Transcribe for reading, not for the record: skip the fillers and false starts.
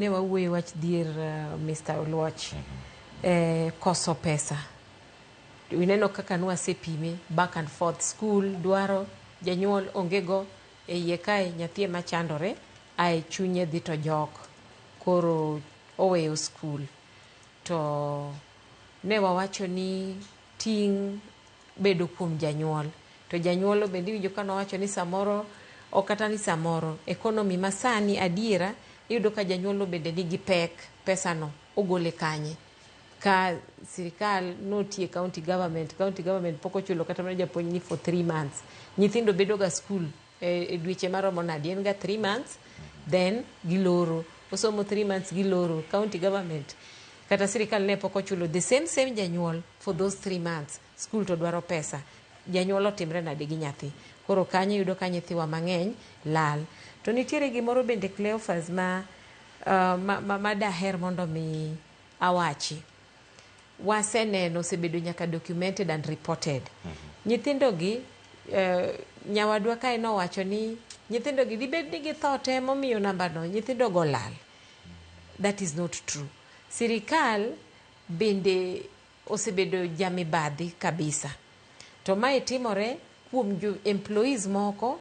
Ne wawuoyo wach dhier, Mr. Oluoch, koso pesa. Ineno kaka nwasepime back and forth, school dwaro, janyuol onge go e iye kae, nyathi ema chandore ae chunye dhi to jok koro oweyo school. To ne wawacho ni ting' bedo kuom janyuol, to janyuol bende iwinjo ka nowacho ni samoro ok kata ni samoro economy masani adiera iyudo ka janyuol bende nigi pek, pesano ogole kanye ka sirikal notie county government, county government pok ochulo kata mana japuonj ni for 3 months. Nyithindo bedo ga school e dweche maromo nadi? En ga 3 months, then giloro. Osomo 3 months, giloro. County government kata sirikal ne pok ochulo the same same janyuol for those 3 months. School to dwaro pesa, janyuol otimre nade gi nyathi? Koro kanyo yudo ka nyithiwa mang'eny lal. To nitiere gimoro bende, Cleophas, ma daher mondo mi awachi. Waseneno, osebedo nyaka documented and reported. Nyithindo gi, nyawadwa kae nowacho ni nyithindo gi dibed ni githo te momiyo namba no nyithindo go lal. That is not true. Sirikal bende osebedo jamibadhi kabisa, to mae timore kuom jo employees moko.